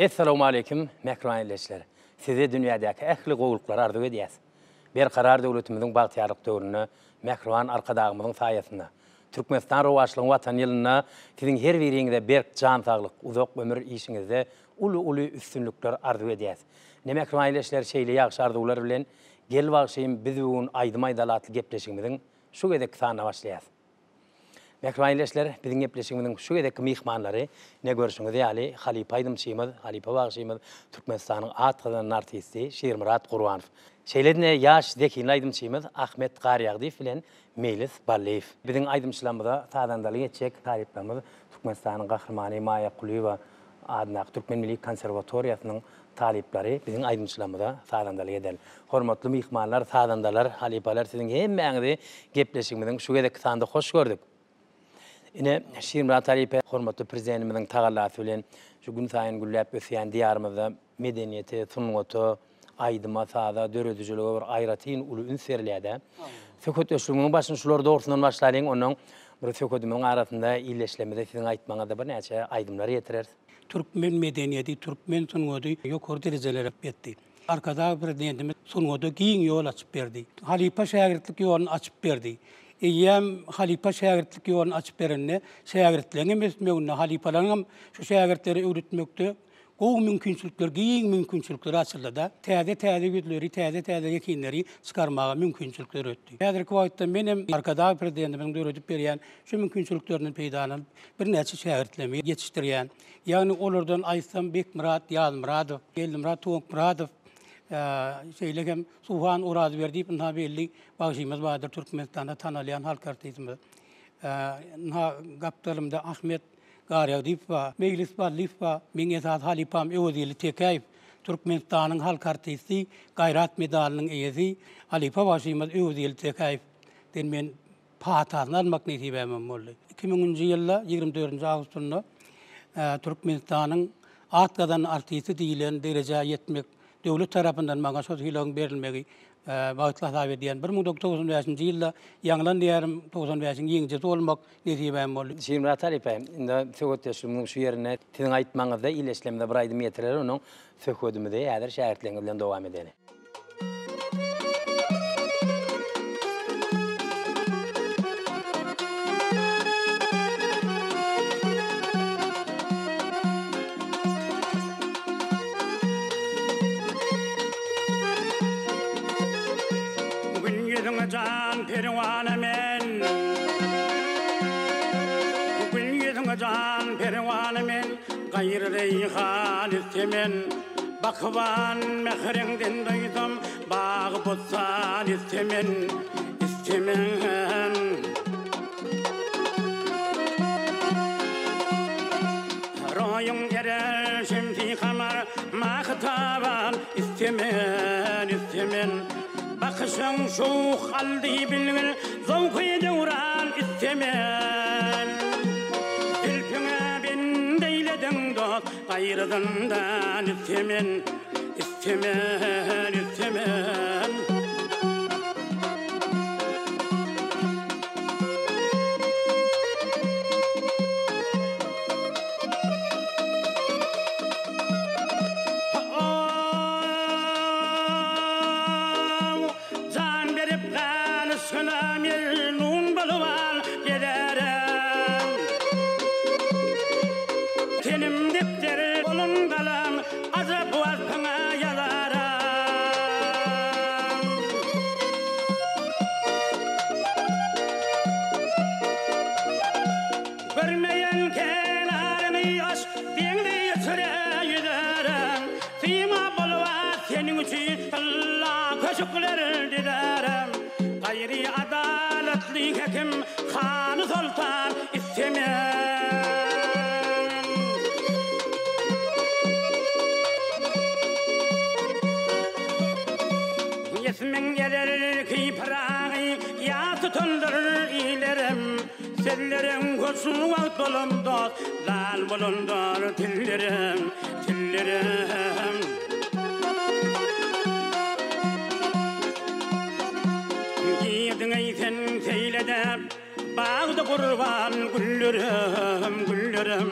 Essalawmaleýkim, mähriban ildeşler! Size dünýädäki ähli gowulyklary arzuw edýäs. Berkarar döwletimiziň bagtyýarlyk döwründe mähriban Arkadagymyzyň saýasynda, Türkmenistan rowaçlygyň Watany ýylynda siziň her biriňize berk jan saglyk, uzak ömür, işiňizde uly-uly üstünlikler arzuw edýäs. Ine mähriban ildeşler şeýle ýagşy arzuwlar bilen Gel bagşym biz bu gün aýdym aýdaly atly gepleşigimiziň şu gezekki sanyna başlaýas. Mähriban ildeşler, biziň gepleşigimiziň şu gezekki myhmanlary, ine görşüňiz ýaly, halypa aýdymçymyz, halypa bagşymyz, Türkmenistanyň at gazanan artisti Şirmyrat Gurbanow. Şeýle-de ýaş zehinli aýdymçymyz Ahmet Garýagdyýew bilen Meýlis Ballyýew. Biziň aýdymçylarymyza sazandalyk etjek talyplarymyz Türkmenistanyň Gahrymany Maýa Kulyýewa adyndaky Türkmen milli konserwatoriýasynyň talyplary biziň aýdymçylarymyza sazandalyk eder. Hormatly myhmanlar, sazandalar, halypalar siziň hemmäňizi gepleşigimiziň şu gezekki sanynda hoş gördük. Ine, Şirmyrat halypa hormatly Prezidentimiziň tagallasy bilen şu günsaýyn gülläp ösýän Diýarymyzda medeniýete, sungata, aýdyma, saza, döredijilige bir aýratyn uly üns berilýär-dä. Söhbetdeşligimiziň başyny şular dogrusyndan başlalyň, onnoň bir söhbedimiziň arasynda ildeşlerimize siziň aýtmagyňyzda birnäçe aýdymlar ýetireris. Türkmen medeniýeti, türkmen sungaty ýokary derejelere ýetdi. Arkadag Prezidentimiz sungata giň ýol açyp berdi. Halypa-şägirtlik ýoluny açyp berdi. Eýýäm halypa-şägirtlik ýoluny açyp berende, şägirtleň hem ösmeginde, halypalaryň hem şu şägirtleri öwretmekde Gowy mümkinçilikler, giň mümkinçilikler açyldy-da. Täze-täze ýüzleri, täze-täze zehinleri çykarmaga mümkinçilik döretdi. Häzirki wagtda men hem Arkadag Prezidentimiziň döredip berýän şu mümkinçiliklerinden peýdalanyp, birnäçe şägirtlerimi ýetişdirýän. Ýagny olardan aýtsam Bekmyrat Ýazmyradow, Geldimyrat Tuwakmyradow, şeýle hem Suhan Orazberdiýew ynha belli bagşymyz bardyr, Türkmenistanda tanalýan halk artistimiz. Ynha gapdalymda Ahmet Garýagdyýew bar, Meýlis Ballyýew bar, meň esasy halypam Öwezgeldi Tekäýew, Türkmenistanyň halk artisti, Gaýrat medalynyň eýesi, halypa bagşymyz Öwezgeldi Tekäýewden men patasyny almak nesibämem boldy. Iki müňünji ýylda, ýigrimi dördünji awgustynda Türkmenistanyň at gazanan artisti diýlen derejä ýetmek, döwlet tarapyndan maňa şo sylagyň berilmegi bagtly hasap edýän. 1995-nji ýylda Ýaňlan diýarym 95-iň ýeňijisi bolmak nesibäm boldy. Şirmyrat halypa, indi söhbetdeşligimiziň şu ýerinde siziň aýtmagyňyzda ildeşlerimize bir aýdym ýetirer, onuň söhbedimizi häzir şägirtleriňiz bilen dowam edeli. Gün ýüzüňe jan perwana men Gün ýüzüňe jan perwana men Gaýry reýhan istemen Bakyban mähriňden doýsam Bagy-bossan istemen Istemen. Roýuň erer şemsi kamar Mahy-taban istemen, istemen. Bakyşyň şuh aldy bilbil Zowky-döwran istemen. Zülpüňe bend eýlediň dost Gaýry zyndan istemen, istemen, istemen. Jan berip gan yşgyna melnun boluban gezerem. Tenim depder bolan galam ajap waspyňa ýazaram. Görmeýän kenaryny aş deňzi içre ýüzerem. Sima bolup seniň üçin tylla köşükler düzerem. Gaýry adalatly hekim hany soltan istemen. Ýesimiň geler ki Pyragy ýat tutandyr ilerim. Sözleriň hoş wagt bolan dost, lal bolandyr tillerim, tillerim. Girdiň eý sen seýlede, bagda gurban güllerim, güllerim.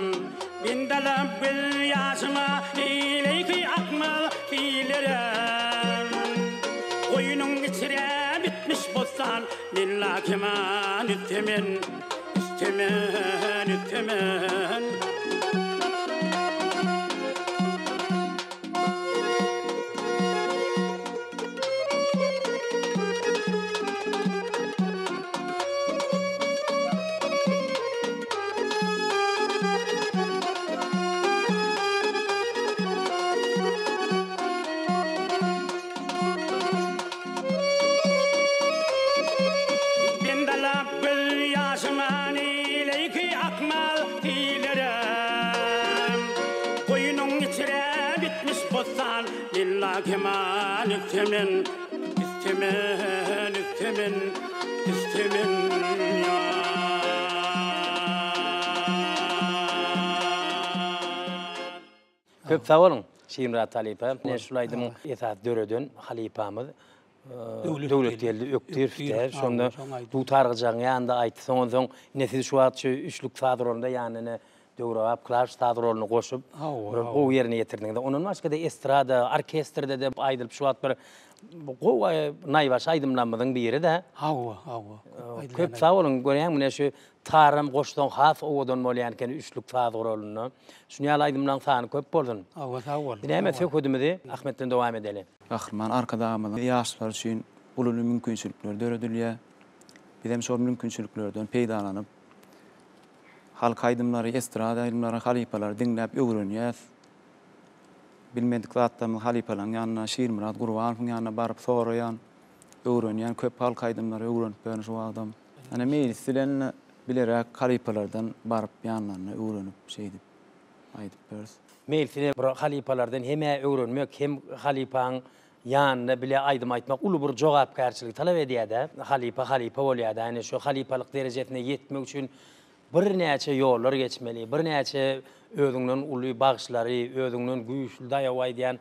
Bendalap göz ýaşyma, eý. Dilerem. Goýnuň içre bitmiş bossan, Men lakeman istemen, istemen, istemen. Bendalap göz ýaşyma neýleýki akmaz diýlerem. Goýnuň içre bitmiş bossan, Lilla kemal istemen, istemen, istemen, istemen ýar. Köp sag boluň Şirmyrat halypa. Ine şul aýdymyň esasy döreden halypamyz Döwletgeldi Ökdirow-dä. Şonda dutar gyjagyň ýanynda aýtdy. Soňan soň ine siz şu wagt şu üçlük saz guralynda ýanyna ine döwrebap klawiş saz guralyny goşup bir gowy ýerine ýetirdiňiz. Ondan başga-da estrada, orkestrde-de aýdylyp şu wagt bir gowy naýbaşy aýdymlarymyzyň biri-de. Hawa, hawa. Köp sag boluň. Görýäňmi ine şu Taram goşsaň has owadan bolýan eken üçlük saz guralynda. Şuny ýaly aýdymlaň sany köp bolsun. Hawa sag bol. Näme söhbedimizi Ahmet bilen dowam edeli. Gahryman Arkadagymyzyň ýaşlar üçin uly-uly mümkinçilikler döredilýär. Bizem şol mümkinçiliklerden peýdalanyp, halk aýdymlary, estrada aýdymlary halypalary diňläp öwrenýäs. Bilmedik zatlarymyzy halypalaryň ýanyna, Şirmyrat Gurbanowyň ýanyna baryp soraýan, öwrenýän, köp halk aýdymlary öwrenip ýörün şu wagtam. Ene meýlis bilen bileräk halypalardan baryp ýanlaryna öwrenip şeýdip aýdyp beris. Meýlis bilen bir halypalardan hem-ä öwrenmek, hem halypaň ýanynda bile aýdym aýtmak uly bir jogapkärçiligi talap edýär-dä. Halypa halypa bolýar-da. Ine şu halypalyk derejesine ýetmek üçin birnäçe ýollar geçmeli, birnäçe özüňden uly bagşylary, özüňden güýçli daýaw aýdýan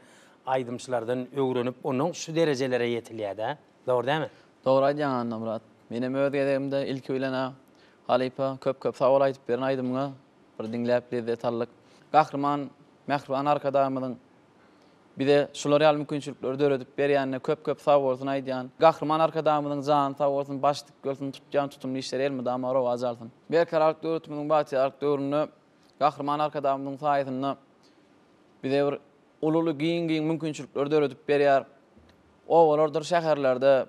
aýdymçylardan öwrenip, onnoň şu derejelere ýetilýär-dä. Dogry dälmi? Dogry aýdýaň Annamyrat. Menem öz gezegimde ilki bilen-ä halypa köp-köp sag bol aýdyp beren aýdymyňa bir diňläp lezzet aldyk. Gahryman Mähriban Arkadagymyzyň bize şular ýaly mümkinçilikleri döredip berýänine köp-köp sag bolsun aýdýan. Gahryman Arkadagymyzyň jany sag bolsun, başy dik bolsun, tutýan tutumly işleri elmydama rowaç alsyn. Berkararlyk döwletimiziň bagtyýarlyk döwründe Gahryman Arkadagymyzyň saýasynda bize bir uly-uly giň-giň mümkinçilikleri döredip berýär. Obalardyr şäherlerde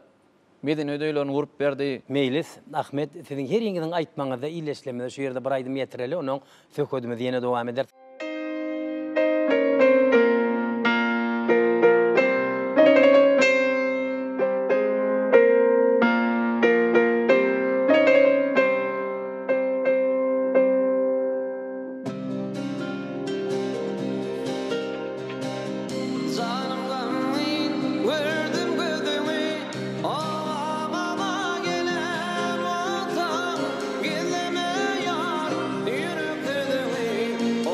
medeniýet öýlerini gurup berdi. Meýlis, Ahmet, siziň heriňiziň aýtmagyňyzda illeşlemizde şu ýerde bir aýdym ýetireli, onnoň söhbedimizi ýene dowam ederis. Janym gamgyn gördüm gözüňi Obama gelen wagtam Gizleme ýar ýürek sözüňi.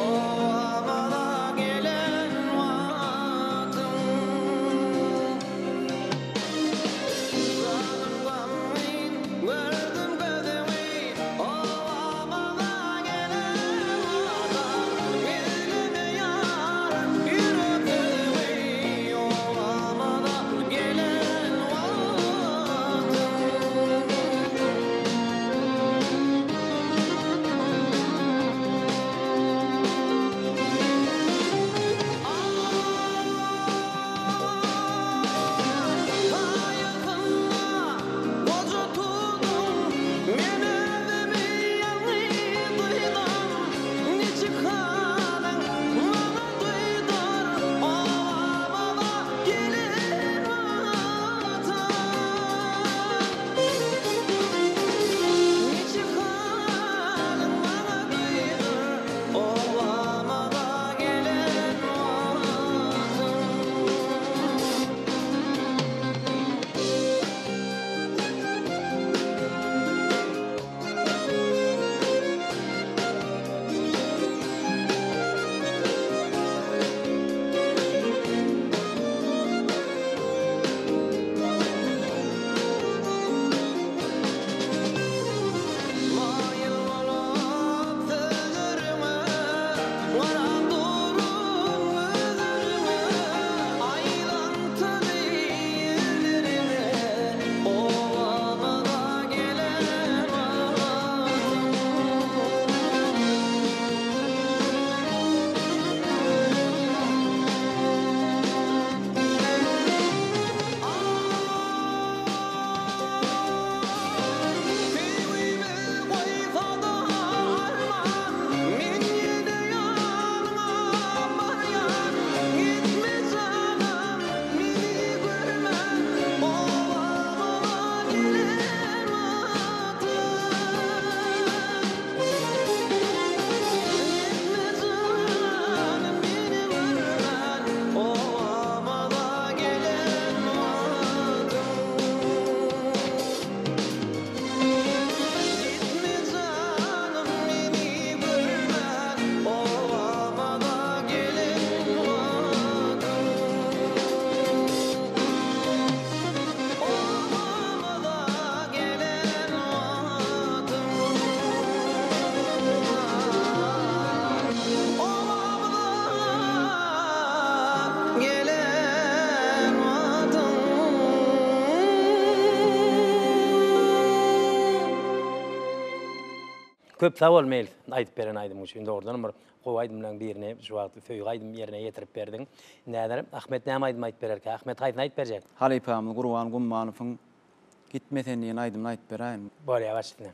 Köp sag bol Meýlis, aýdyp beren aýdymyň üçin. Dogrudanam bir gowy aýdymlaryň birini şu wagt söýgi aýdym ýerine ýetirip berdiň. Indi häzir Ahmet näme aýdym aýdyp bererkä? Ahmet haýsyny aýdyp berjek? Halypamyz Gurban Gummanowyň Gitme sen diýen aýdymyny aýdyp beräýin. Bolýar baş üstüne.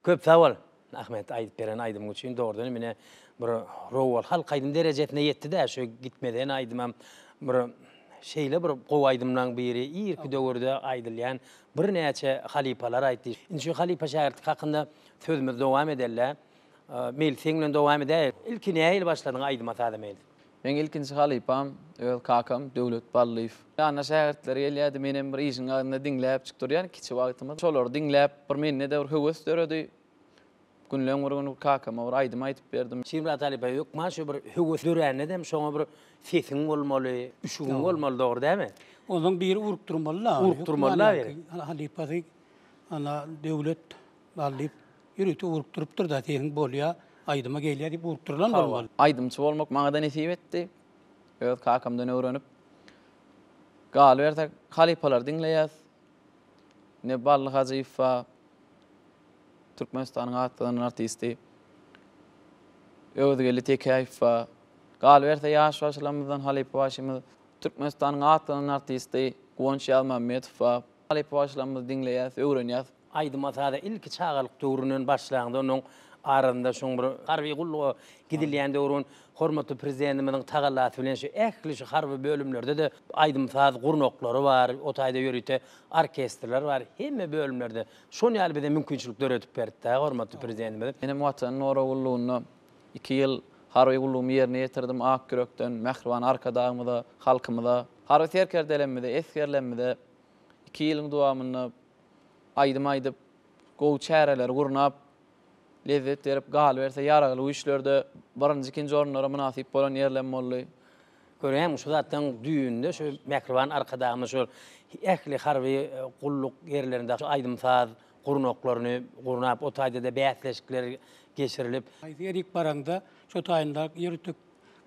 Köp sag bol Ahmet aýdyp beren aýdymyň üçin dogrudan hem ine bir rowal halk aýdym derejesine ýetdi-dä şu gitmeden aýdymam bir şeýle bir gowy aýdymlaň biri irki döwürde aýdylýan birnäçe halypalar aýtdy. Indi şu halypa şägirtlik hakynda sözümizi dowam edeli-dä. Meýlis seň bilen dowam edäýeli. Ilki nähili başladyň aýdyma saza Meýlis? Meň ilkinji halypam öz kakam Döwlet Ballyýew. Ýanyna şägirtleri gelýärdi, menem bir işiň agzynda diňläpjik durýan kiçi wagtymyz. Şolary diňläp bir mende-de bir höwes döredi. Günleň bir güni kakama bir aýdym aýdyp berdim. Şirmyrat halypa hökman şu bir höwes dörände-dem şoňa bir sesiň bolmaly, üşügiň bolmaly dogry dälmi? Onsoň biri urup durmaly-da. Urup durmaly-da biri. Halypasy ana Döwlet Ballyýew Ýörite urukdyrypdyr-da, sesiň bolýa, aýdyma gelýä diýip urukdyrylan bolmaly. Aýdymçy bolmak maňa-da nesip etdi. Öz kakamdan öwrenip. Galyberse, halypalary diňleýäs. Ine, Bally Hajyýew bar. Türkmenistanyň at gazanan artisti. Öwezgeldi Tekäýew bar. Galyberse, ýaş bagşylarymyzdan halypa bagşymyz, Türkmenistanyň at gazanan artisti Guwanç Ýazmämmedow bar. Halypa bagşylarymyzy diňleýäs, öwrenýäs. Aýdyma-saza ilki çagalyk döwründen başlaňda onuň arasynda şoň bir harby gulluga gidilýän döwrün hormatly Prezidentimiziň tagallasy bilen şu ähli şu harby bölümlerde-de aýdym-saz gurnaklary bar, o taýda ýörite orkestrler bar, hemme bölümlerde şon ýaly bize mümkinçilik döredip berdi-dä hormatly Prezidentimiz. Menem Watan gorag gullugynda iki ýyl harby gullugymy ýerine ýetirdim ak ýürekden mähriban Arkadagymyza, halkymyza, harby serkerdelerimize, esgerlerimize iki ýylyň dowamynda aýdym aýdyp, gowy çäreleri gurnap, lezzet berip, galyberse Ýaragly Güýçlerde birinji, ikinji orunlara mynasyp bolan ýerlem boldy. Görýäňmi, şu zatlaryň düýbünde şu mähriban Arkadagymyz şol ähli harby gulluk ýerlerinde şu aýdym-saz gurnaklaryny gurnap, o taýda-da bäsleşikler geçirilip. Haýsy ýerik baraňda, şo taýynda ýörite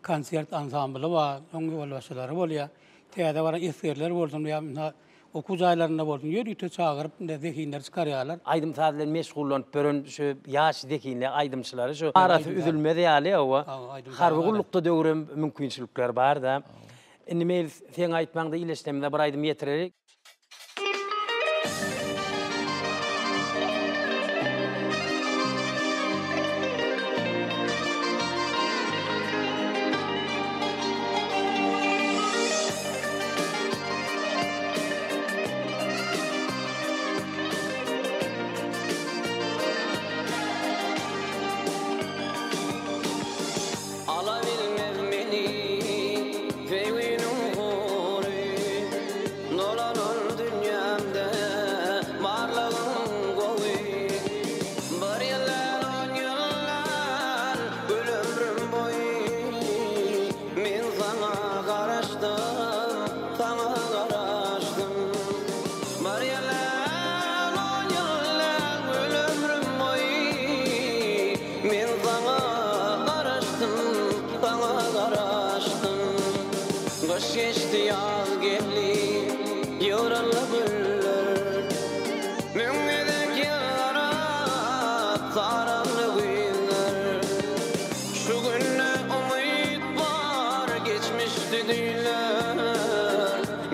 konsert ansambly bar, oň ýolbaşçylary bolýar. Täze baran esgerler bolsun ýa ynha okuw jaýlarynda bolsun ýörite çagyryp indi zehinleri çykarýarlar. Aýdym-saz bilen meşgullanyp ýören şu ýaş zehinli aýdymçylary şu arasy üzülmez ýaly hawa harby gullukda döwrem mümkinçilikler bar-da. Indi Meýlis seň aýtmaňda ildeşlerimize bir aýdym ýetireli. Alabilmez meni söýginiň gory. Dolanar dünýämde barlygyň gowy. Bir ýyl däl, on ýyl däl, gül ömrüm boýy. Men saňa garaşdym, saňa garaşdym. Bir ýyl däl, on ýyl däl, gül ömrüm boýy. Men saňa garaşdym, saňa garaşdym. Gyş geçdi, ýaz geldi, ýygryldy güller. Müň gezek ýylgyryp, saraldy güýzler. Şu günde umyt bar, geçmişdi düýnler.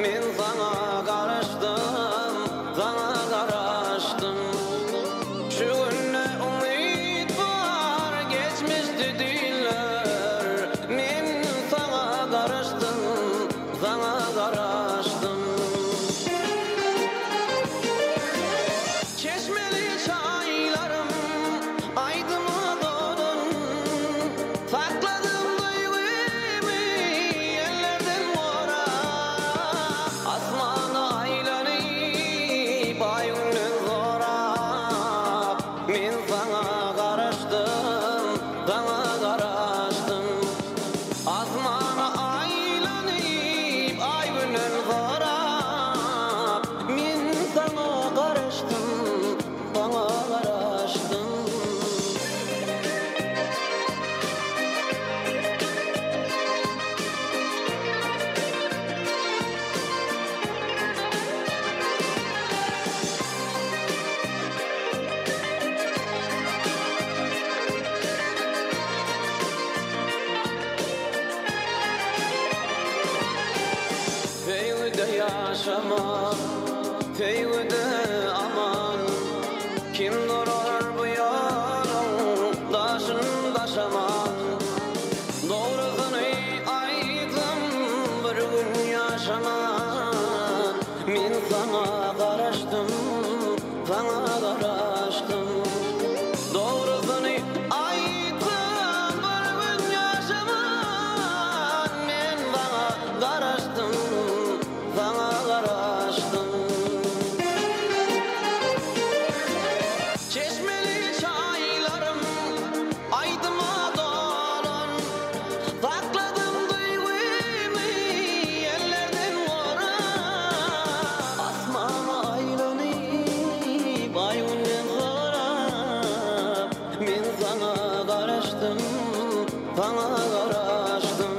Men saňa garaşdym, saňa garaşdym. Şu günde umyt bar, geçmişdi düýnler. Men saňa garaşdym, saňa garaşdym. Çeşmeli çaýlarym aýdyma dolan. Sakladym duýgymy ellerden gorap. Asmana aýlanyp aý günden sorap. Men saňa garaşdym, saňa garaşdym. Asmana aýlanyp aý günden sorap. Men saňa garaşdym, saňa garaşdym. Söýgüde ýaşamak, söýgüde aman, Kim durar bu ýolda? garaşdym, saňa garaşdym.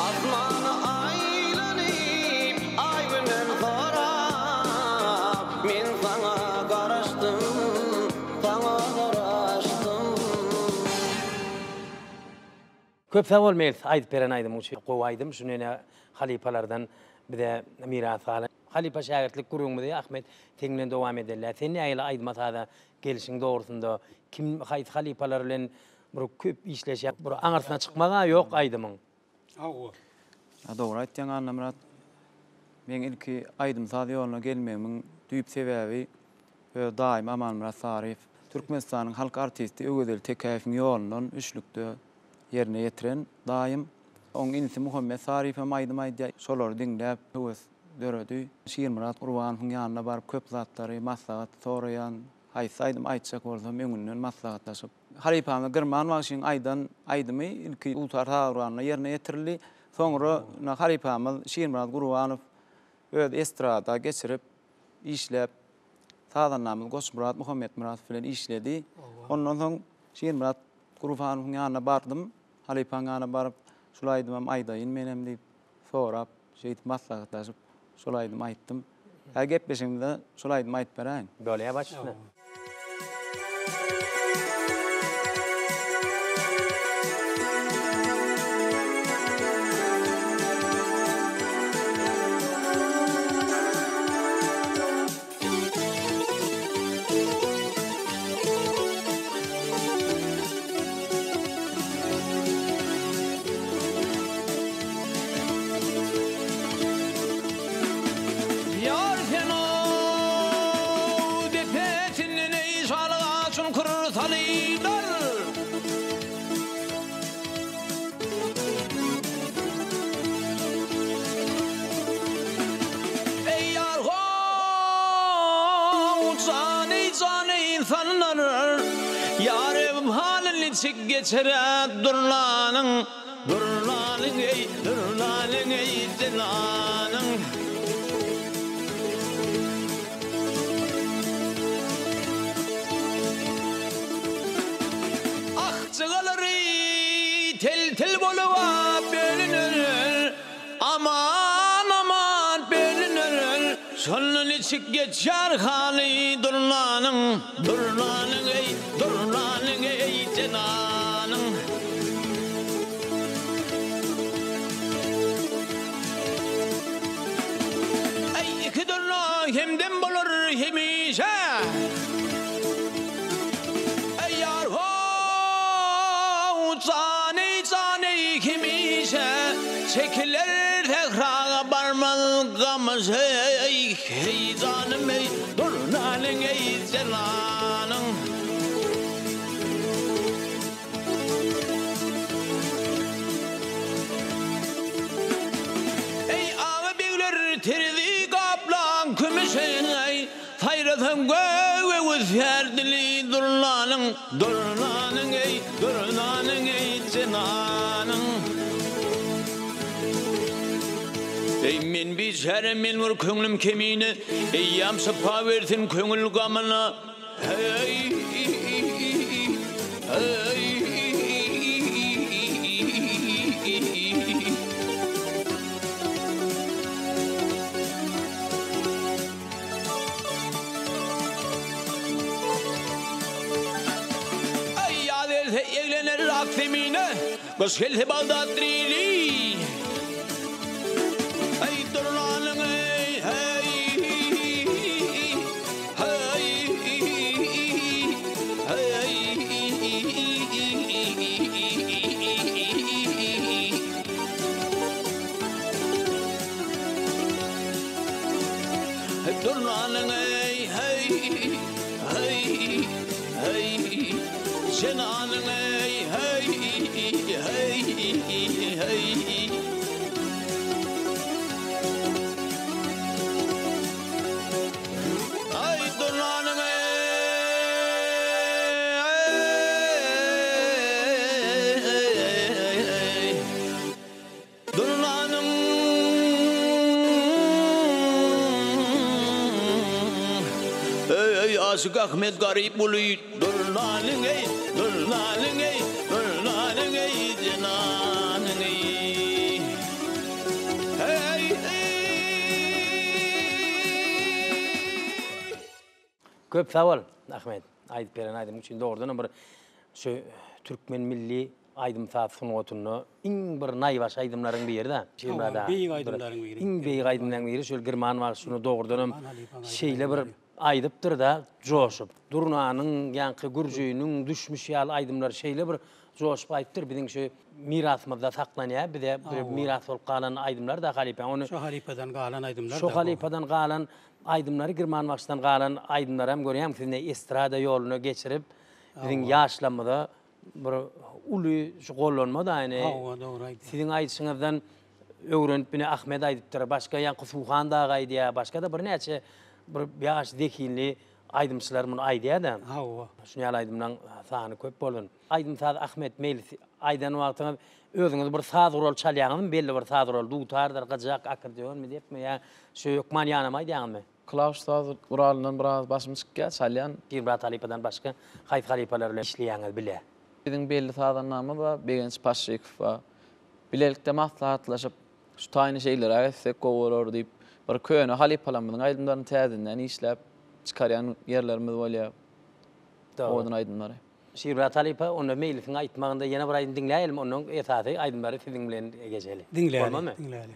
Asmana aýlanyp, Aý-Günden sorap, men saňa garaşdym, saňa garaşdym. Köp sag bol Meýlis aýdyp beren aýdymyň üçin. Gowy aýdym şuny ene halypalardan bize miras galan. Halypa şägirtlik gürrüňimizi Ahmet seň bilen dowam edelä. Sen nähili aýdyma saza gelişiň dogrusynda kim haýsy halypalar bilen bir köp işleşýäň bir aňyrsyna çykmaga ýok aýdymyň. Hawa. Dogry aýtýaň Annamyrat. Meň ilki aýdym-saz ýoluna gelmegimiň düýp sebäbi öz daýym Amanmyrat Saryýew. Türkmenistanyň halk artisti Öwezeli Tekäýewiň ýolundan üçlükde ýerine ýetiren daýym. Oň inisi Muhammet Saryýew hem aýdym aýdýar. Şolary diňläp höwes döredi. Şirmyrat Gurbanowyň ýanyna baryp köp zatlary maslahat soraýan. Haýsy aýdym aýtjak bolsam öňünden maslahatlaşyp. Halypamyz Girman bagşyň aýdan aýdymy ilki dutar saz guralynda ýerine ýetirildi. Soňra halypamyz Şirmyrat Gurbanow öz estrada geçirip işläp, sazandamyz Goçmyrat Muhammetmyradow bilen işledi. Ondan soň Şirmyrat Gurbanowyň ýanyna bardym. Halypaň ýanyna baryp, şul aýdymam aýdaýyn menem diýip sorap, şeýdip maslahatlaşyp, şol aýdymy aýtdym. Häzir gepleşigimizde şol aýdymy aýdyp beräýiň. Bolýar baş üstüne. Ýar sen-ow depesinden eý şalyga çuňkur salydar. Eý ýar how jany jany ynsanlar Ýar öwüp haly niçik geçer durnanyň Durnanyň eý durnanyň eý jenanyň. Ah jygalary tel-tel bolup-a bölüner, Aman, aman bölüner. Şonda niçik geçer haly durnanyň, Durnanyň eý, durnanyň eý jenanyň. Eý, iki durna hemdem bolar hemişe. Eý, ýar how, jany, jany hemişe. Çekiler sähraga barmaz gamyş eý, heý, janym eý, durnanyň eý, jenanyň. Eý, aga begler, terezi gaplaň kümüşeý, Saýrasaň göge öwüsýär dili durnanyň, Durnanyň eý, durnanyň eý, jenanyň. Eý, men biçäre, men bir köňlüm kemine, Eýýäm şypa bersin köňül gamyna. Ýaz gelse eglener ak zemine, Gyş gelse Bagdat dili. Eý durnanyň eý, heý, heý, heý. Durnanyň eý, heý, heý, heý, Jenanyň eý, heý, heý, heý. Aý, durnanyň eý, Durnanyň Eý, aşyk Ahmet Garyp uly Durnanyň eý, durnanyň eý. Köp sag bol, Ahmet, aýdyp beren aýdymyň üçin. Dogrudanam bir şu türkmen milli aýdym-saz sungatynda iň bir naýbaşy aýdymlaryň biri-de. Şirmyrat aga. Beýik aýdymlaryň biri. Iň beýik aýdymlaryň biri şol Girman bagşy şuny dogrudanam şeýle bir aýdypdyr-da, joşup. Durnanyň, ýaňky Gürjüniň düşmüş ýaly aýdymlary şeýle bir joşup aýdypdyr. Biziň şu mirasymyzda saklanýar, bize bir miras bolup galan aýdymlar-da halypa. Ony Şo halypadan galan aýdymlar-da. Şo halypadan galan Aýdymlary Girman bagşydan galan aýdymlaram görýäň siz ne estrada ýoluna geçirip biziň ýaşlarymyza bir uly şu gollanma da ine. Hawa dogry aýdýaň. Siziň aýdyşyňyzdan öwrenip ine Ahmet aýdypdyr başga ýaňky Suhan dagy aýdýa başgada birnäçe bir ýaş zehinli aýdymçylar muny aýdýada. Hawa. Şuny ýaly aýdymlaň sany köp bolsun. Aýdym saz Ahmet Meýlis aýdan wagtyňyz özüňiz bir saz gural çalýaňyzmy belli bir saz gural dutardyr gyjak akkordeonmy depmi ýa şu hökman ýanama aýdýaňyzmy? Klawiş saz guralyndan biraz başym çykýar çalýan. Pirmyrat halypadan başga haýsy halypalar bilen işleýäňiz bile? Biziň belli sazandamyz bar Begenç Paşşykow bar. Bilelikde maslahatlaşyp şu taýyny şeýleräk etsek gowy bolar diýip bir köne halypalarymyzyň aýdymlaryny täzeden işläp çykarýan ýerlerimiz bolýar. Owadan aýdymlary. Şirmyrat halypa, onda Meýlisiň aýtmagynda ýene bir aýdym diňläýelim, ondan esasy aýdymlary siziň bilen geçeli. Diňläli, Bolmazmy? diňläli.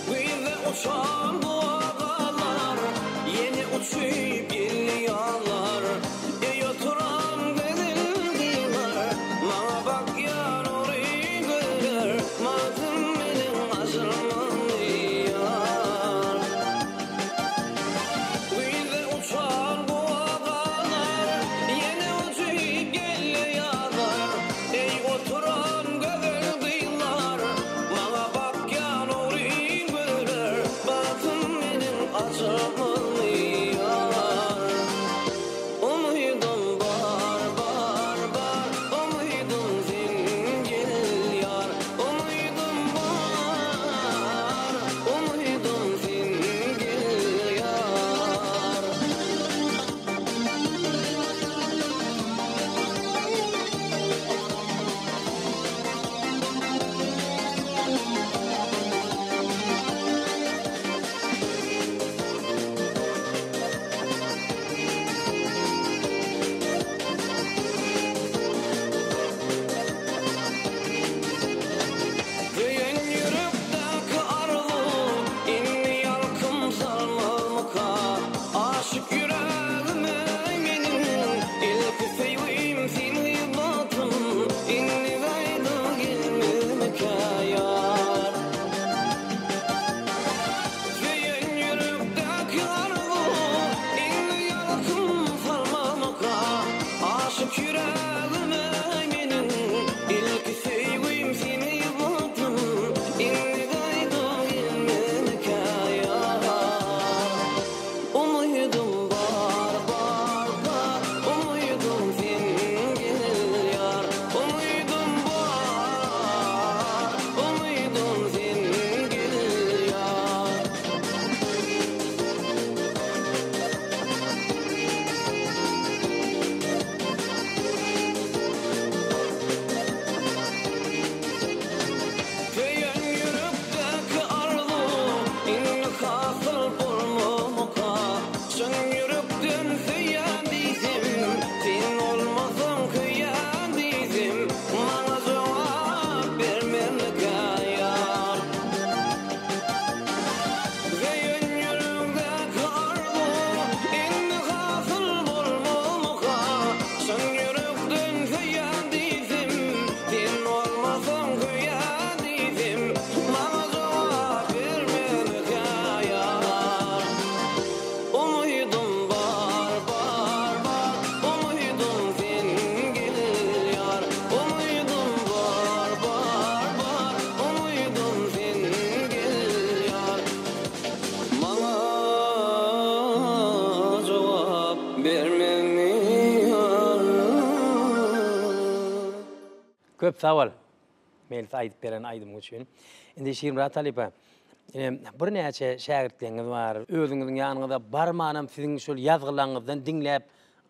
Güýzde uçan gowagalar, Ýene uçup geldi ýazlar. Eý oturan gözel gyzlar, Maňa bakýar ogry gözler, Magtym meniň ajrymamy ýar. Güýzde uçan gowagalar, Ýene uçup geldi ýazlar. Eý oturan gözel gyzlar, Maňa bakýan ogry gözler, Bagtym meniň ajapmy ýar. Umydym bar, bar, bar, Umydym sen gel ýar. Umydym bar, umydym sen gel ýar. Söýen ýürekdäki arzuw indi ýalkym salmazmyka? Aşyk ýüregime meniň ilki söýgim sen gybatym indi gaýdyp gelmezmikä ýar? Söýen ýürekdäki arzuw indi ýalkym salmazmyka? Aşyk ýüregime meniň ilki söýgim sen gybatym indi gaýdyp gelmezmikä ýar? Umydym bar, bar, bar, umydym sen gel ýar. Umydym bar, umydym sen gel ýar. Söýen ýürekdäki arzuw indi hasyl bolmamyka? Çyn ýürekden söýýän diýsem, sen bolmasaň köýýän diýsem, maňa jogap bermezmikä ýar? Söýen ýürekdäki arzuw indi hasyl bolmamyka? Çyn ýürekden söýýän diýsem, sen bolmasaň köýýän diýsem, maňa jogap bermezmikä ýar? Umydym bar, bar, bar, umydym sen gel ýar. Umydym bar, bar, bar, umydym sen gel ýar. Maňa jogap bermezmi ýar? Köp sag bol Meýlis aýdyp beren aýdymyň üçin. Indi Şirmyrat halypa. Ine, birnäçe şägirtleriňiz bar. Özüňiziň ýanyňyza barmanam siziň şol ýazgylaryňyzdan diňläp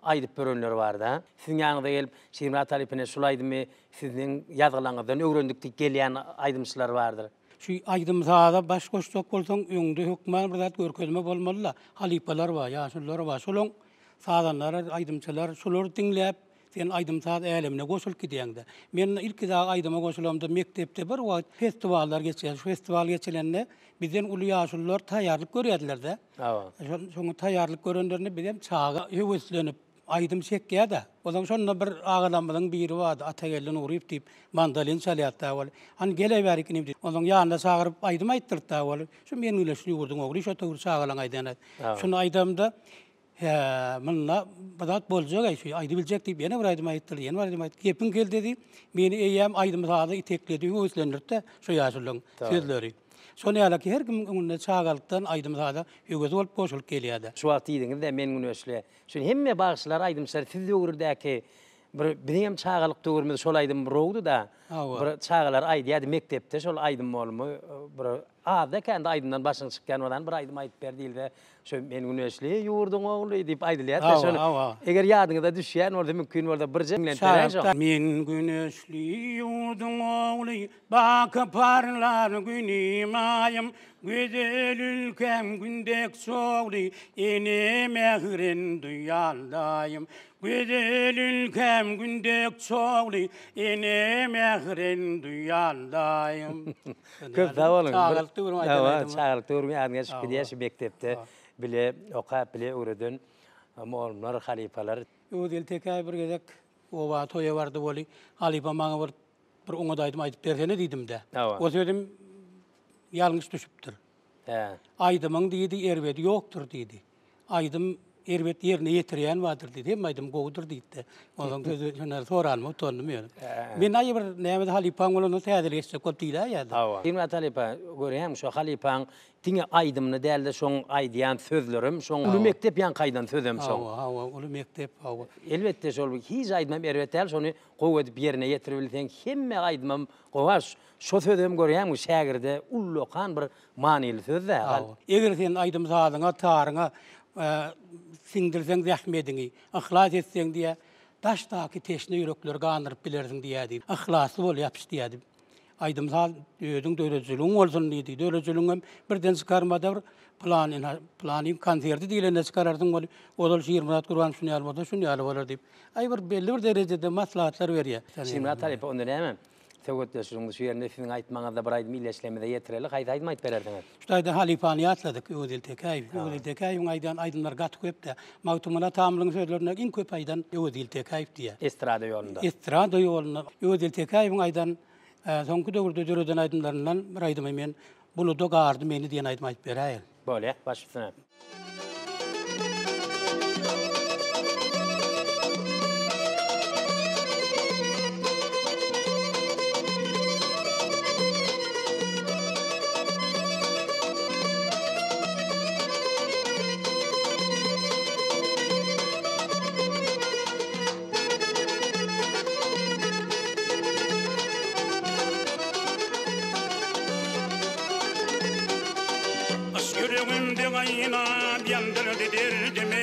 aýdyp ýörenler bar-da. Siziň ýanyňyza gelip, Şirmyrat halypa ine şul aýdymy sizniň ýazgylaryňyzdan öwrendik diýip gelýän aýdymçylar bardyr. Şu aýdym-saza baş goşjak bolsaň, öňde hökman bir zat görkezme bolmaly-da. Halypalar bar, ýaşulular bar. Şolaň sazandar, aýdymçylar, şolary diňläp, Sen aýdym-saz älemine goşulyp gidýäň-dä. Men ilki dagy aýdyma goşulamda mekdepde bir wagt festiwallar geçýär. Şu festiwal geçilende bizden uly ýaşulular taýýarlyk görýärdiler-dä. Hawa. Şoňa taýýarlyk görenlerinde bizem çaga höweslenip aýdym çekýär-dä. Onsoň şonda bir agalarymyzyň biri bardy, Atageldi Nuryýew diýip, mandolin çalýardy-da ol. Hany gel-ä bärik inim diýip. Onsoň ýanyna çagyryp aýdym aýtdyrdy-da ol. Şu men güneşli ýurduň ogly şo töwir çagalaň aýdýan. Şuny aýdamda Hä, munda bir zat boljak-aý, şu aýdybiljek diýip, ýene bir aýdym aýtdylar, ýene bir aýdym aýtdy. Gepiň keltesi, meni eýýäm aýdym-saza itekledi, höweslendirdi-de şu ýaşulyň sözleri. Şol ýaly her kimiň öňünde çagalykdan aýdym-saza höwesi bolup goşulyp gelýär-de. Şu wagt diýdiňiz-dä, men güneşli. Şu hemme bagşylar, aýdymçylar siz döwürdäki bir biziňem çagalyk döwrümiz şol aýdym rowdy-da. Bir çagalar aýdýardy mekdepde şol aýdym bolmy bir azda-kände aýdymdan başyň çykýan bolany bir aýdym aýdyp ber diýilse şo men güneşli ýurduň ogly diýip aýdylýardy şony eger ýadyňyza düşýän bolsa mümkin bolsa birje diňlenip beräýiň şo. Men güneşli ýurduň ogly baky parlar günüm aýym gözel ülkäm gün dek çogly ene mährin duýan daýym Gözel ülkäm gün dek çogly, Ene mährin duýan daýym. Köp sag boluň. Çagalyk döwrüň aýdan aýdymy. Çagalyk döwrüň ýadyňa düşüp gidýär şu mekdepde bile okap, bile öwreden mugallymlar, halypalar. Öwezgeldi Tekäýew bir gezek oba toýa bardy weli, halypa maňa bir bir oňat aýdym aýdyp bersene diýdim-de. O sözüm ýalňyş düşüpdir. Hä. Aýdymyň diýdi, erbedi ýokdur diýdi. Aýdym erbet ýerine ýetirýän bardyr diýdi. Hemme aýdym gowudyr diýdi-de. Onsoň sözi şonda soranyma utandym ýöne. Men aý bir näme halypaň bolanda täzelik eşitjek bolup diýläýýärdi. Hawa. Şirmyrat halypa, görýäňmi şo halypaň diňe aýdymyny däl-de şoň aýdýan sözlerem şoň uly mekdep ýaňky aýdan sözem şoň. Hawa, hawa, uly mekdep, hawa. Elbetde şol hiç aýdymam erbet däl, şony gowy edip ýerine ýetiribilseň hemme aýdymam gowy. Şo sözem görýäňmi şägirde ullakan bir manyly söz-dä. Hawa. Eger sen aýdym-sazyňa, taryňa siňdirseň zähmediňi, yhlas etseň diýýär, daşdaky teşne ýürekleri gandyryp bilersiň diýýär diýip. Yhlasly bol, ýapyş diýýär diýip. Aýdym-saz özüň döredijiligiň bolsun diýdi. Döredijiligiňem birden çykarmada bir plan, ynha, planyň konserti diýlende çykararsyň weli, ozal Şirmyrat Gurbanow şuny ýaly bolsa, şuny ýaly bolar diýip. Aý bir belli bir derejede maslahatlar berýär. Şirmyrat halypa onda näme? Söhbetdeşligiň şu ýerinde siziň aýtmagyňyzda bir aýdym ildeşlerimize ýetireli. Haýsy aýdymy aýdyp berersiňiz? Şu taýda halypany ýatladyk, Öwezgeldi Tekäýew. Öwezgeldi Tekäýewiň aýdan aýdymlary gaty köp-dä. Magtymguly atamyzyň sözlerine iň köp aýdan Öwezgeldi Tekäýew diýýär. Estrada ýolunda. Estrada ýolunda. Öwezgeldi Tekäýewiň aýdan, soňky döwürde döreden aýdymlaryndan bir aýdymy men Buluda gardy meni diýen aýdymy aýdyp beräýerin. Bolýar, baş üstüne. Yşk ýüregimde gaýnap ýandyrdy derdimi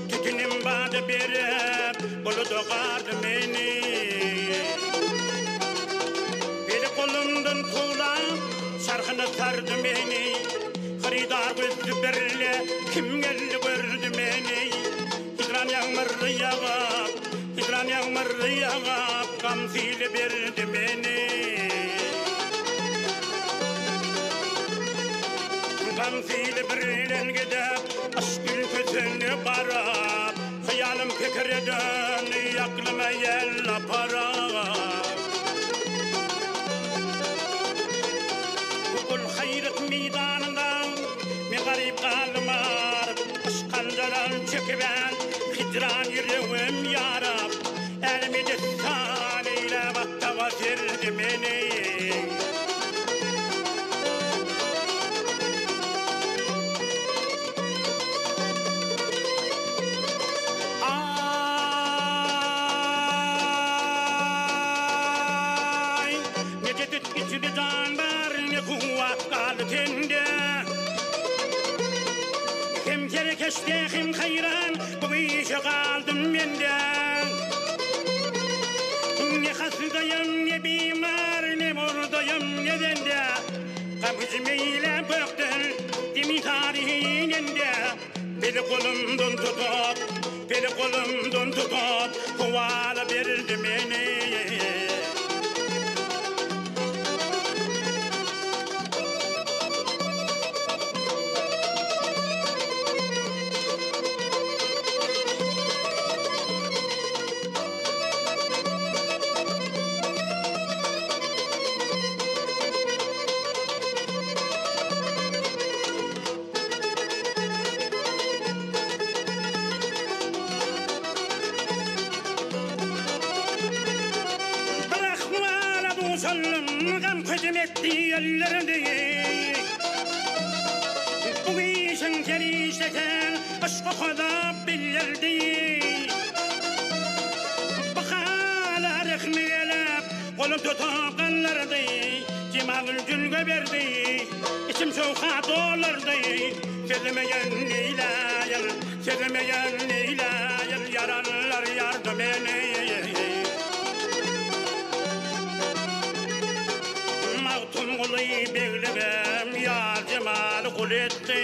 Tütünim bada berip buluda gardy meni Pelek golumdan kowlap çarhyna sardy meni Hyrydar gözli birle kim geldi gördi meni Hijran ýagmyry ýagap, hijran ýagmyry ýagap, Gam sili berdi meni. Gam sili birlen gidip, yşk ülkesine baryp, Hyýalym pikire döndi, aklyma ýel aparyp. Ol haýrat meýdanynda men garyp galdym aryp, Yşk hanjaran çekibän, hijran ýüregim ýaryp, Älemi dessan eýläp atdaga serdi meni. Aý, medet et içli jan. serkeş dehim haýran, bu işe galdym men-de. Ne hasdaýam, ne bimar, ne murdaýam, ne zende. Gam hüjüm eýläp gökden, demi sary inende. Beli golumdan tutup, beli golumdan tutup, howala berdi meni. Bir ahwala duşaldym, gam köjüm etdi ellerimi. Bu işiň serişdesi yşk okadap bildirdi. Bu hala rehmi gelip, golum tutup galdyrdy. Jemalyny jülge berdi, içim şowka doldurdy. Sözlemeýen neýläýin, sözlemeýen neýläýin, ýaranlar ýardy meni. Magtymguly begligem ýar jemaly gul etdi.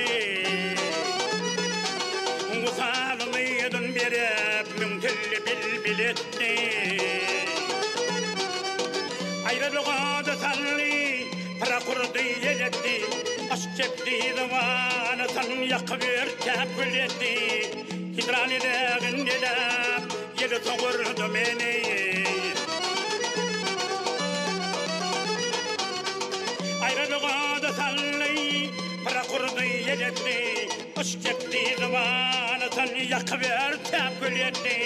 Wysalymy ýedin berip, müňtilli bilbil etdi. Aýralyga-da saldy, pyrak urdy, ýel etdi. Yşk çekdi zowalysyn, ýakyp örtäp kül etdi. Hijran elegin eläp, ýele sowurdy meni. Aýralyga-da saldy, pyrak urdy, ýel etdi. Yşk çekdi zowalysyn, ýakyp örtäp kül etdi.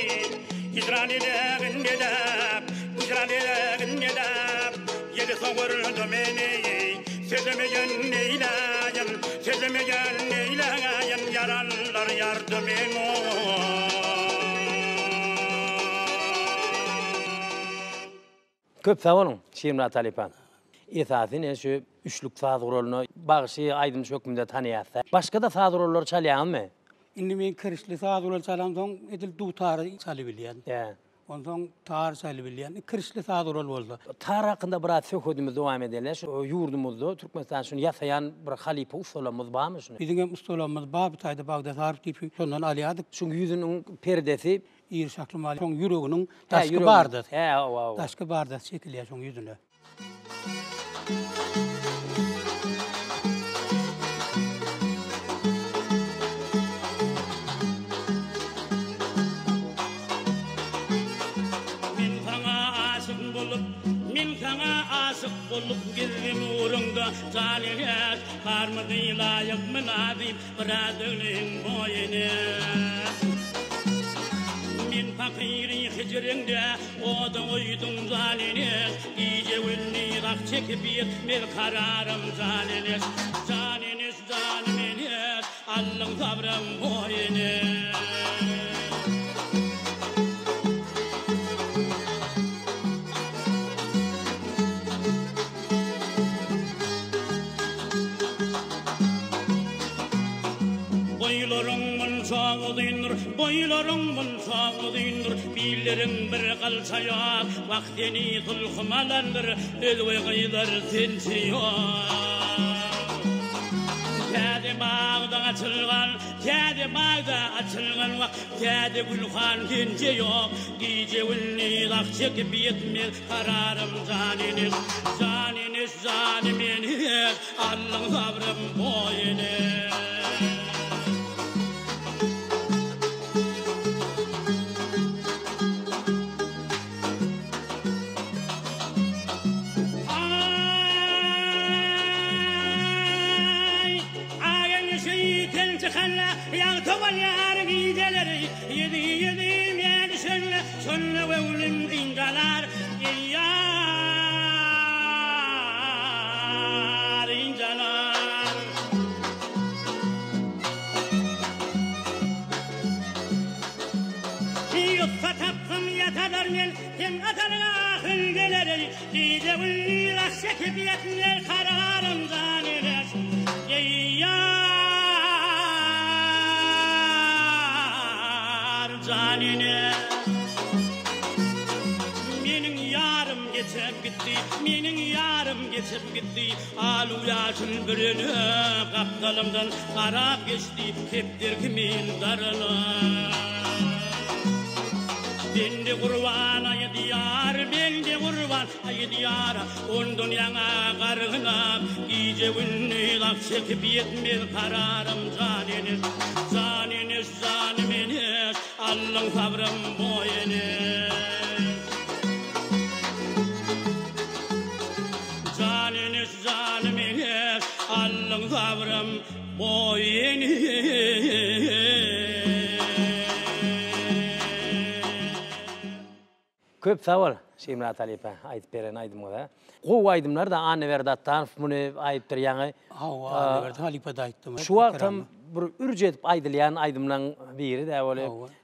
Hijran elegin eläp, hijran elegin eläp, Ýele sowurdy meni. Sözlemeýen neýläýin, sözlemeýen neýläýin, Ýaranlar ýardy meni. Köp sag boluň, Şirmyrat halypa. Esasy ine şu üçlük saz guralyny bagşy, aýdymçy hökmünde tanaýas-da. Başga-da saz gurallary çalýaňyzmy? Indi men kirişli saz guraly çalamsoň, edil dutary çalybilýän. Hä. Onsoň tar çalybilýän. Kirişli saz gural bolsa. Tar hakynda biraz söhbedimizi dowam edeli. Şu ýurdumyzda, Türkmenistanda şuny ýasaýan bir halypa ussalarymyz barmy şuny? Biziň hem ussalarymyz bar bu taýda Bagdasarow diýip, şondan alýardyk. Şuň ýüzüniň perdesi Iri şahly mal şoň ýüreginiň daşky bardasy. Hä, hawa, hawa. Daşky bardasy çekilýär şoň ýüzüne. Men saňa aşyk bolup, men saňa aşyk bolup gezdim ugruňda jalygeş, Barmydy laýyk mynasyp Biraz öňüň boýuna. Men pakyry hijriňde oda goýduň janeneş, Gije-gündiz ah çekip ýetmez kararym janeneş, Janeneş, janym eneş, aldyň sabrym boýuna. Boýlaryň munça uzyndyr, boýlaryň munça uzyndyr, Billeriň bir gylça ýok, Wah, seni sulhum alandyr, Özge gyzlar sençe ýok. Täze bagda açylgan, täze bagda açylgan, Wah, täze gülhan sençe ýok, Gije-gündiz ah çekip ýetmez Kararym jan eneş, jan eneş, janym eneş, Aldyň sabrym boý eneş. Aý, aý eneşi tel çykanda, Ýagty bolýar gijeleri, Ýedi ýüzüme düşende, Şonda göwnüm ynjalar, Ýar ynjalar. Ýutsa tapsam ýatadar men, Seň atalyňa ahyr geler-eý. Gije-gündiz ah çekip ýetmez kararym jan eneş, Ýar. jan ene. Meniň ýarym geçip gitdi, meniň ýarym geçip gitdi, Alu-ýaşyl bürene gapdalymdan garap geçdi, kepder kimin daralan. Bende gurban aýdýar, bende gurban aýdýar, Ondan ýaňa gargynap, gije-gündiz ah çekip ýetmez kararym jan eneş, jan eneş, janym eneş, Allyň sabrym boý eneş. Jan eneş, janym eneş, Allyň sabrym boý eneş. Köp sag bol Şirmyrat halypa aýdyp beren aýdymyňyza. Gowy aýdymlar da Annaberdi Atdanow muny aýdypdyr ýaňy. Hawa Annaberdi halypa da aýtdy. Şu wagtam bir ürç edip aýdylýan aýdymlaň biri dä ol.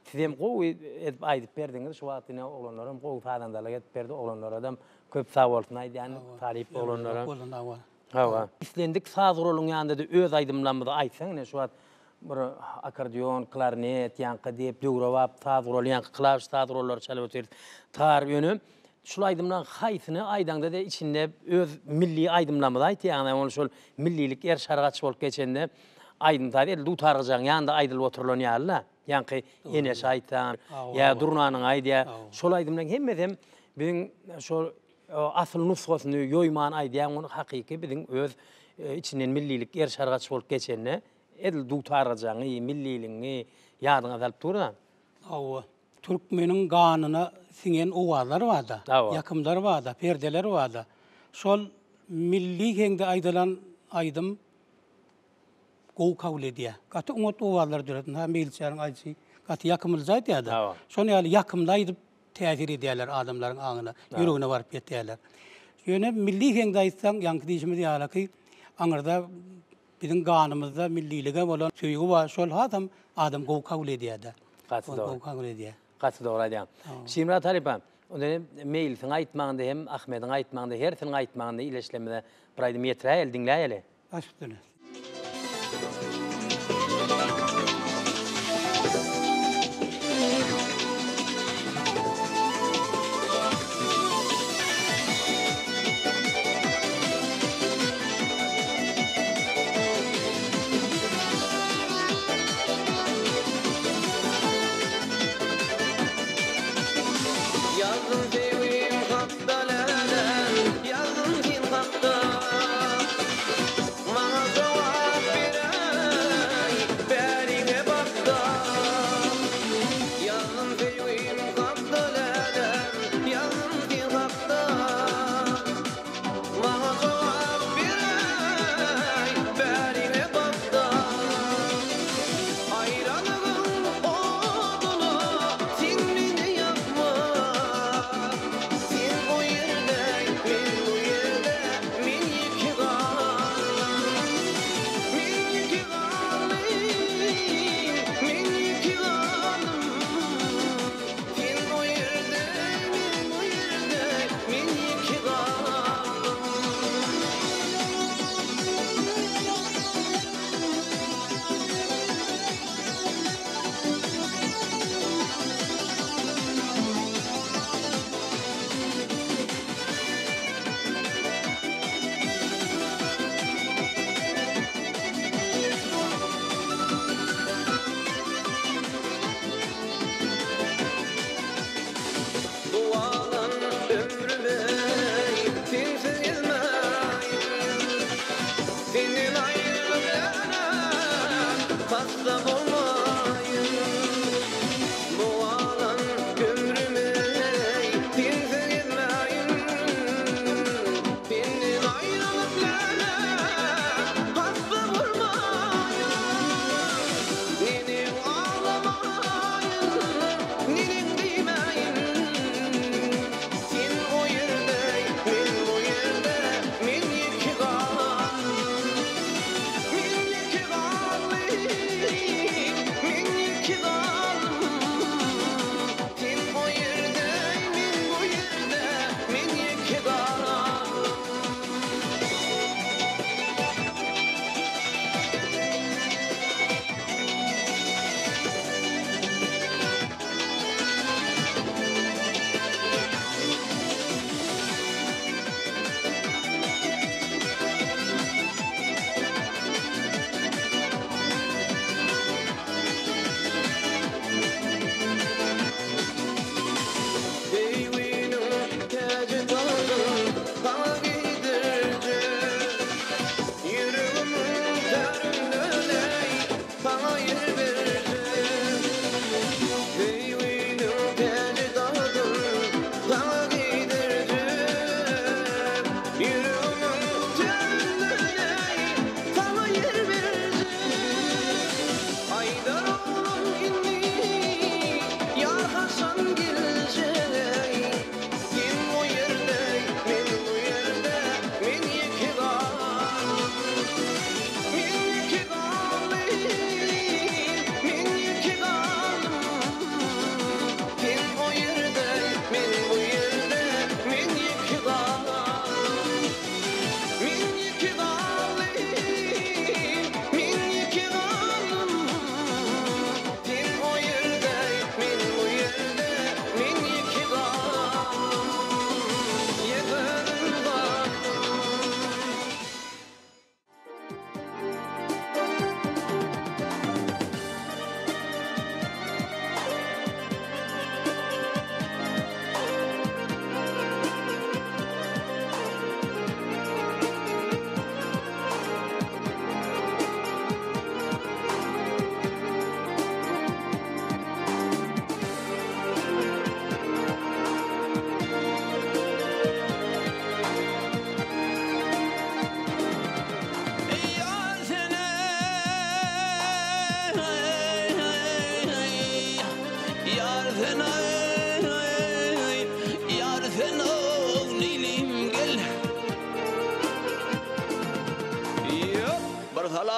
Sizem gowy edip aýdyp berdiňiz. Şu wagt ine oglanlaram gowy sazandalyk edip berdi. Oglanlaradam köp sag bolsun aýdýan talyp oglanlara. Hawa. Islendik saz guralyň ýanynda-da öz aýdymlarymyzy aýtsaň ine şu wagt bir akkordeon, klarnet, ýaňky diýip döwrebap saz guraly, ýaňky klawiş saz gurallary çalyp otyrys. Tar ýöne şul aýdymlaryň haýsyny aýdaňda-da içinde öz milli aýdymlarymyzy aýtýaň, ony şol millilik eriş-argaç bolup geçende aýdym-saz edil dutar-gyjagyň ýanynda aýdylyp oturylan ýaly-da. Ýaňky Eneşi aýtsaň ýa Durnanyňy aýdýa. Şol aýdymlaryň hemmesem biziň şol Asyl nusgasyny ýoýman aýdýaň ony hakyky biziň öz içinden millilik eriş-argaç bolup geçende edil dutargyjaňy, milliligiňi ýadyňa salyp dur-da. Hawa. Türkmeniň ganyna siňen owazlar bar-da, ýakymlar bar-da, perdeler bar-da. Şol milli heňde aýdylan aýdym gowy kabul edýär. Gaty oňat owazlar döredip, ynha Meýilçäniň aýdyşy gaty ýakymlyja aýdýar-da. Şonuň ýaly ýakymly aýdyp täsir edýärler adamlaryň aňyna, ýüregine baryp ýetýärler. Ýöne milli heňde aýtsaň, ýaňky diýşimiz ýalyky, aňyrda biziň ganymyzda millilige bolan söýgi bar, şol hasam adam gowy kabul edýär-de. Gaty dogry. Gowy kabul edýär. Gaty dogry aýdýaň. Şirmyrat halypa, onda hem Meýlisiň aýtmagynda hem Ahmediň aýtmagynda, hersiniň aýtmagynda ileçlerimize bir aýdym ýetiräýeli, diňläýeli. Baş üstüne. Ýazdym söýgim hakda läläm, ýazdym sen hakda. Maňa.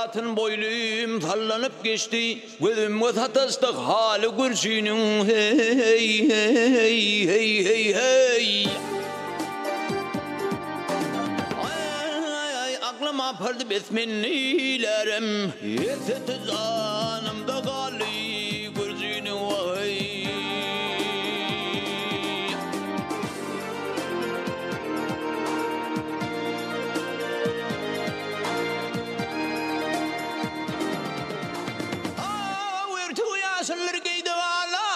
hatyn boýlym sallanyp geçdi, Gözümge sataşdy haly gürjiniň, heý, heý, heý, heý, heý. Aý, aklym apardy bes men neýlärem, Hesreti janymda galdy gürjiniň, waý. Örtügi ýaşyldyr geýdi gala.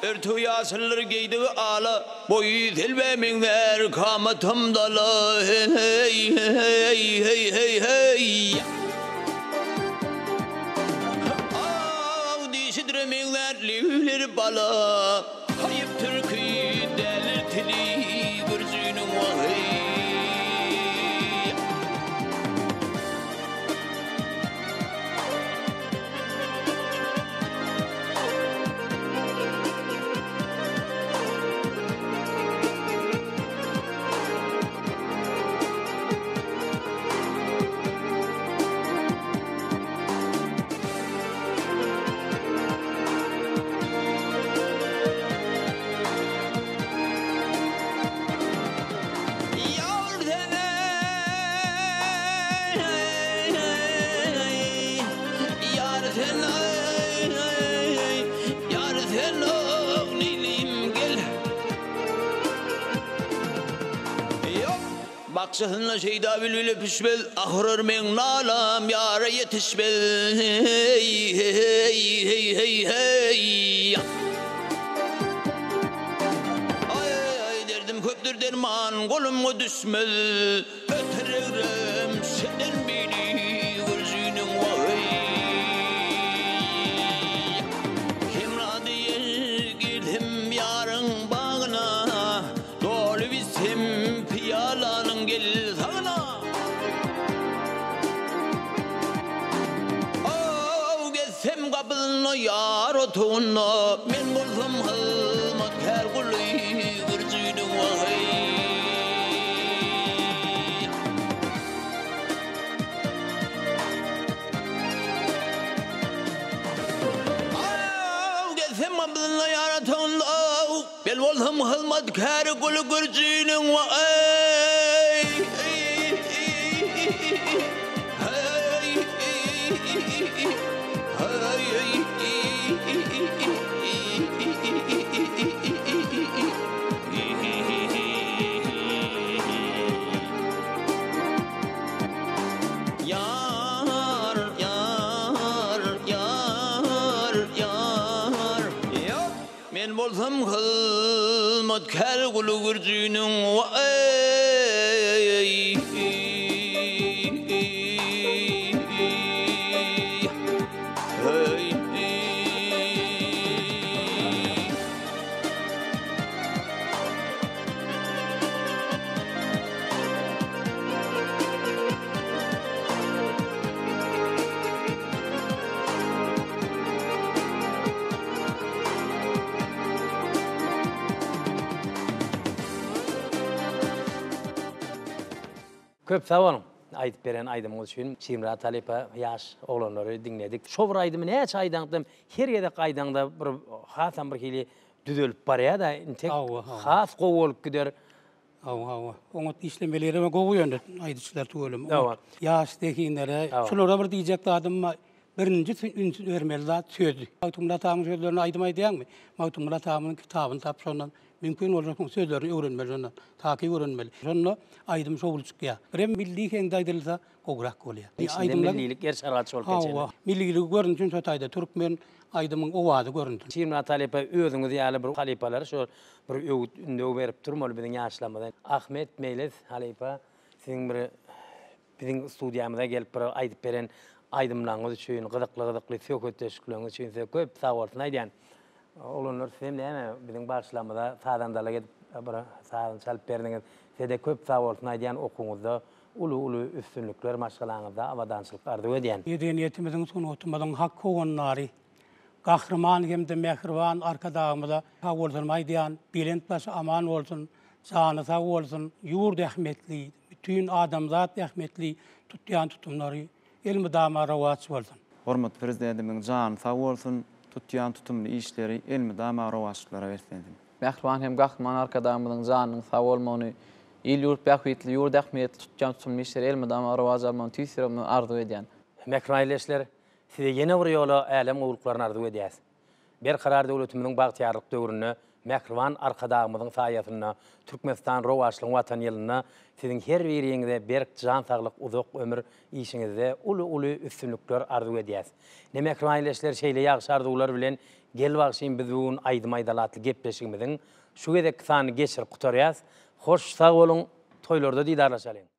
Örtügi ýaşyldyr geýdigi ala, Boýy selbä meňzär kamatam dala, Heý, heý, heý, heý, heý. Aw dişidire meňzär leýleri bala, Haýyp türki dälir tili gürjüniň waheý. Ýar sen eý, ýar sen neýleýim gel. Ýok, bakjasynda şeýda bilbil öpüşmez, Ahyr meň nalam ýara ýetişmez, heý, heý, heý, heý, heý. Aý, derdim köpdür derman golumga düşmez. Öter egrem senden biri gürjüniň waý. Hemra diýer girsem ýaryň bagyna, Dolup içsem pyýalanyň gel sagyna. Aw gezsem gapysynda ýar otagynda, Men bolsam hyzmatkär guly gürjüniň waý. Aw gezsem gapysynda ýar otagynda, Men bolsam hyzmatkär guly gürjüniň waý. Ýar, ýar, ýar, ýar. Ýok, men bolsam hyzmatkär guly gürjüniň waý. Köp sag boluň aýdyp beren aýdymyňyz üçin Şirmyrat halypa ýaş oglanlary diňledik. Şo bir aýdymy näçe aýdaňdam her gezek aýdaňda bir hasam bir hili düzelip barýada intek has gowy bolup gider. Hawa, hawa. Oňat işlemeliler we gowy ýöne aýdyjylar tüweleme. Oňat. Ýaş zehinlere, şulara bir diýjek zadym bar. Birinji üns bermeli zat söz. Magtymguly atamyň sözlerine aýdym aýdýaňmy? Magtymguly atamyň kitabyny tap şondan mümkin bolsa şoň sözlerini öwrenmeli şondan. Takyk öwrenmeli. Şonda aýdym şowly çykýar. Birem milli heňde aýdylsa gowurak bolýar. Içinde millilik eriş-argaç bolup geçen. Hawa. Milliligi görünsün şo taýda. Türkmen aýdymyň owazy görünsün. Şirmyrat halypa özüňiz ýaly bir halypalar şo bir öwüt ündew berip durmaly biziň ýaşlarymyza. Ahmet Meýlis halypa siziň bir biziň studiýamyza gelip bir aýdyp beren aýdymlaryňyz üçin, gyzykly gyzykly söhbetdeşlikleriňiz üçin size köp sagbolsun aýdýan. Oglanlar sizem näme biziň bagşylarymyza sazandalyk edip bir sazyny çalyp berdiňiz. Size-de köp sagbolsun aýdýan okuwyňyzda. uly-uly üstünlikler, maşgalaňyzda abadançylyk arzuw edýän. Medeniýetimiziň, sungatymyzyň hak howandary, Gahryman hem-de mähriban Arkadagymyza sag bolsun aýdýan, belent başy aman bolsun, jany sag bolsun, ýurt ähmiýetli, bütin adamzat ähmiýetli tutýan tutumlary elmydama rowaç bolsun. Hormatly Prezidentimiziň jany sag bolsun, tutýan tutumly işleri elmydama rowaçlyklara beslensin. Mähriban hem Gahryman Arkadagymyzyň janynyň sag bolmagyny, il-ýurt bähbitli, ýurt ähmiýetli tutýan tutumly işleri elmydama rowaç almagyny tüýs ýüregimden arzuw edýän. Mähriban ildeşler, size ýene bir ýola älem gowulyklaryny arzuw edýäs. Berkarar döwletimiziň bagtyýarlyk döwründe mähriban Arkadagymyzyň saýasynda Türkmenistan rowaçlygyň Watany ýylynda siziň her biriňize berk jan saglyk uzak ömür işiňizde uly uly üstünlikler arzuw edýäs. Ne mähriban ildeşler şeýle ýagşy arzuwlar bilen Gel bagşym biz bu gün aýdym aýdaly atly gepleşigimiziň şu gezekki sanyny geçirip gutarýas. Hoş sag boluň toýlarda didarlaşalyň.